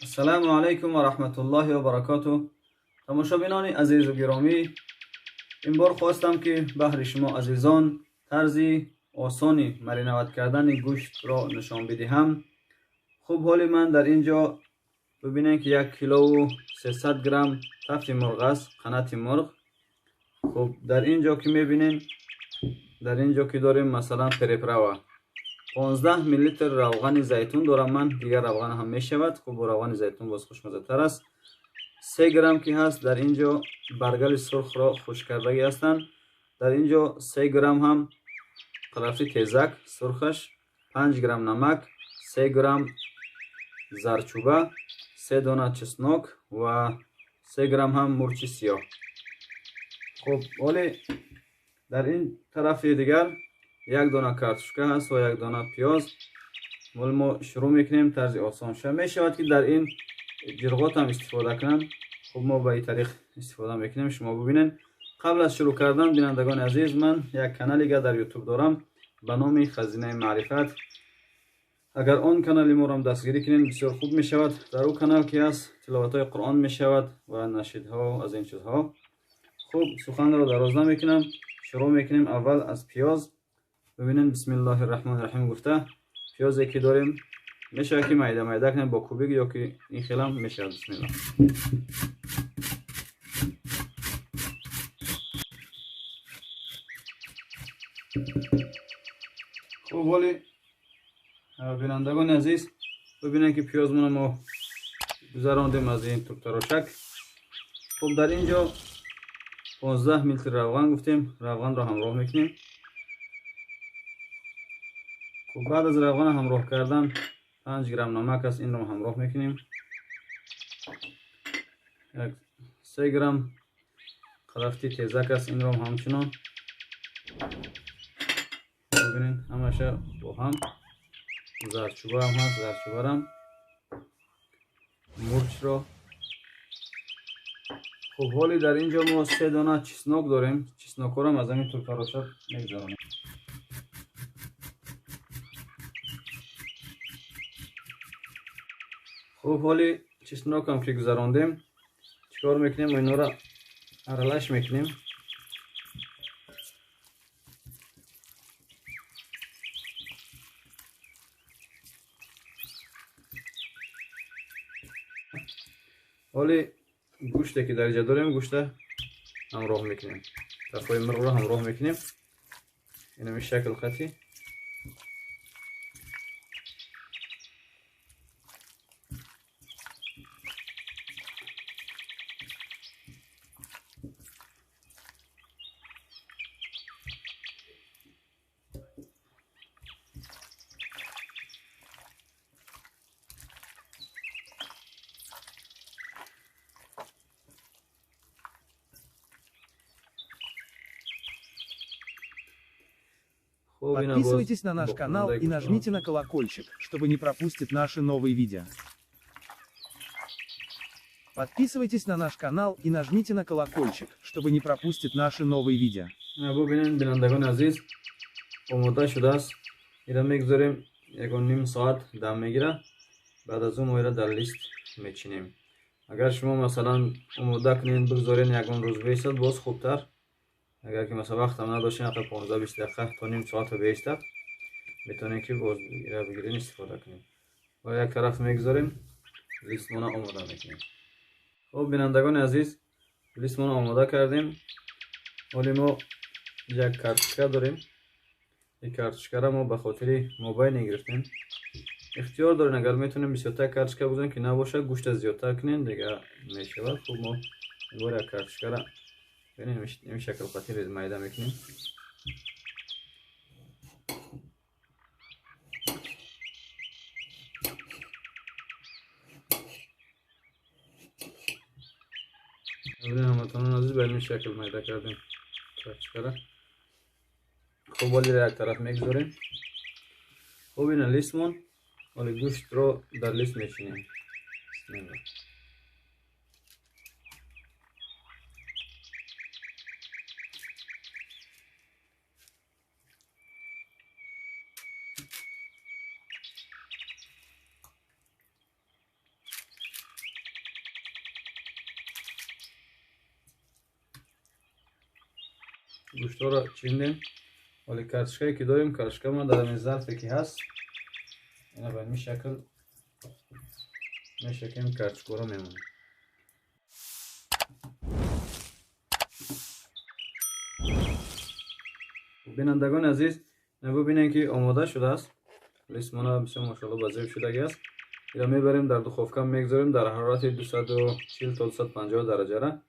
Ассалому алайкум ва раҳматуллоҳи ва баракотуҳ. Тамошобинони азизу гиромӣ, ин бор хостам ки баҳри шумо азизон тарзи осони мариноват кардани гӯштро нишон бидиҳам. Хуб, ҳоли ман дар ин ҷо бибинем ки 1 килову 300 грамм тафти мурғ аст, қанати мурғ. Хуб, дар ин ҷо ки мебинем, дар ин ҷо ки дорем масалан переправа 15 миллилитр равғани зайтун дорам ман, дигар равған ҳам мешавад. Хуб, бо равғани зайтун боз хушмаззатар аст. 3 грамм ки ҳаст дар ин ҷо баргали сурхро хушк кардагӣ ҳастанд. Дар ин ҷо 3 грамм ҳам қарафи тезак сурхаш, 5 грамм намак, 3 грамм зарчуба, 3 дона чеснок ва 3 грамм ҳам мурчи сиёҳ. Хуб, ҳоле дар ин тарафи дигар 1 дона картошка ҳаст ва 1 дона пиёз. Ҳоло мо шурӯъ мекунем тарзи осонша. Мешавад ки дар ин ҷирғот ҳам истифода кунанд. Хуб, мо ба ин тариқ истифода мекунем, шумо бибинед. Қабл аз шурӯъ кардан, бинандагони азиз, ман як каналига дар ютуб дорам ба номи Хазинаи маърифат. Агар он канали моро ҳам дастгирӣ кунед, бисёр хуб мешавад. Дар ӯ канал ки ҳаст тиловатҳои Қуръон мешавад ва нашидҳо аз ин чизҳо. Хуб, суханро дароз намекунам, шурӯъ мекунем аввал аз пиёз. Бибинед, бисмиллоҳи раҳмони раҳим гуфта пиёзе ки дорем мешавад ки майда майда кунем бо кубик ё ки ин хелам мешавад. Бисмиллоҳ. Хуб, ҳоли бинандагони азиз, бибинед ки пиёзмонро мо гузарондем аз ин туртарошак. Хуб, дар ин ҷо 15 миллилитр равған гуфтем, равғанро ҳамроҳ мекунем. Хуб, баъд аз равған ҳамроҳ кардан 5 грамм намак аст, инро ҳамроҳ мекунем. 3 грамм қарафти тезак аст, инро ҳамчунон. Бибинед, ҳамаша бо ҳам. Зарчуба ҳам ҳаст, зарчубарам, мурчро. Хуб, ҳоли дар ин ҷо мо 3 дона чеснок дорем. Чеснокҳоро аз ҳамин туртарошак мегузаронем. Хуб, ҳоли чеснокам ки гузарондем, чикор мекунем? Инҳоро аралаш мекунем. Ҳоли гӯште ки дар инҷа дорем, гӯшта ҳамроҳ мекунем. Тафои мурғро ҳамроҳ мекунем. Инами шакл хати. Подписывайтесь на наш канал и нажмите на колокольчик, чтобы не пропустить наши новые видео. Подписывайтесь на наш канал и нажмите на колокольчик, чтобы не пропустить наши новые видео. Бубинед, бинандагони азиз, омода шудааст. Ира мегузорем, ягон ним соат дам мегирад. Баъд аз он мо ира дар лист мечинем. Агар шумо масалан омода кунед, бигзоред ягон рӯз беистад, боз хубтар. Агар ки масалан вақтам надошед, ақал 15-20 дақиқа то ним соата беистад, метавонед ки боз ира бигиред, истифода кунед. Ва як тараф мегузорем, листмона омода мекунем. Хуб, бинандагони азиз, листмона омода кардем. Ҳоли мо як картошка дорем. Ин картошкаро мо ба хотири мобайне гирифтем. Ихтиёр дорем, агар метавонем бисёртар картошка бигузорем, ки набошад, гӯшта зиёдтар кунем, дигар мешавад. Хуб, мо ин бор як картошкаро ин шакл қати майда мекунем. Бибинед, ҳамватанони азиз, ба ин шакл майда кардем картошкаро. Хуб, ҳолиро як тараф мегузорем. Хуб, ина листмон. Ҳоли гӯштро дар лист мечинем. Бисмиллоҳ. Гӯштҳоро чиндем. Вале картошкае ки дорем, картошка ма дар ҳамин зарфе ки ҳаст, ина ба ҳамин шакл мешакем, картошкаро мемонем. Бинандагони азиз, бубинем ки омода шудааст. Лисмона бисёр машоалло ба зеб шудагӣ аст. Ира мебарем дар духовка мегзорем дар ҳарорати 240 то 250 дараҷара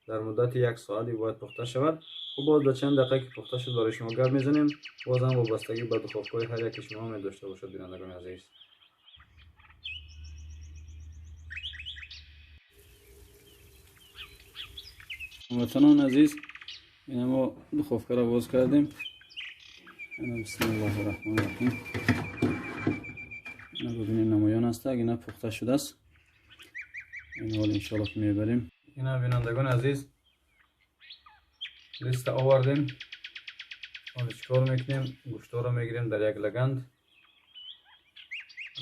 дар муддати як соат бояд пухта шавад. Хуб, боз дар чанд дақиқа ки пухта шуд барои шумо гап мезанем. Боз ҳам вобастагӣ ба духовкаҳои ҳар яке шумо медошта бошад, бинандагони азиз. Ҳамватанони азиз, ина мо духовкаро боз кардем. Ина бисмиллоҳи раҳмони раҳим. Ина бибинем, намоён аст, ина пухта шудааст. Ин ҳол иншоалло ки мебарем. Ина бинандагони азиз, листа овардем. Ҳоло чикор мекунем? Гӯштҳоро мегирем дар як лаганд.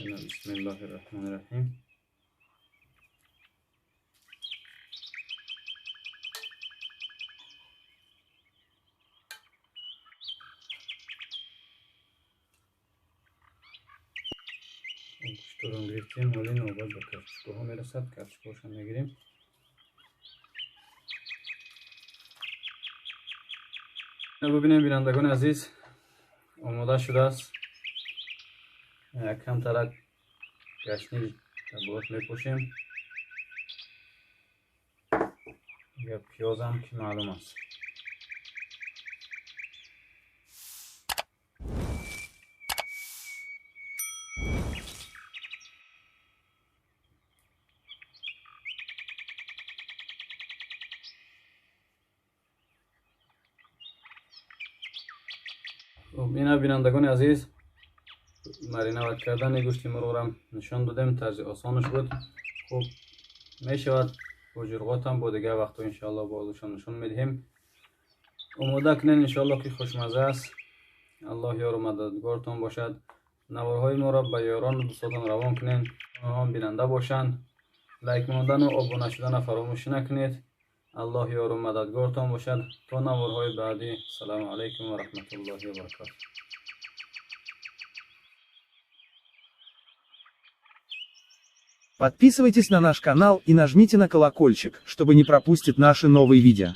Ина бисмиллоҳи раҳмони раҳим. Гӯштҳоро гирифтем, ҳоли навбат ба картошкаҳо мерасад. Картошкаҳошро мегирем. Бубинем, бинандагони азиз, омода шудааст. Якам тарак гашниж дар болош мепӯшем. Я пиёзам ки маълум аст. Ина бинандагони азиз, маринават кардани гӯшти мурғро нишон додем, тарзи осонаш буд. Хуб мешавад бо ҷурғотам бо дигар вақтҳо иншоалло бозушон нишон медиҳем. Омода кунед иншоалло ки хушмаза аст. Аллоҳ ёру мададгортон бошад. Наворҳои моро ба ёрону дӯстотон равон кунед, онҳо бинанда бошанд. Лайк мондану обуна шудана фаромӯш накунед. Аллоҳ ёру мададгортон бошад. То наворҳои баъдӣ. Ассалому алайкум ва раҳматуллоҳи ва баракотуҳ. Подписывайтесь на наш канал и нажмите на колокольчик, чтобы не пропустить наши новые видео.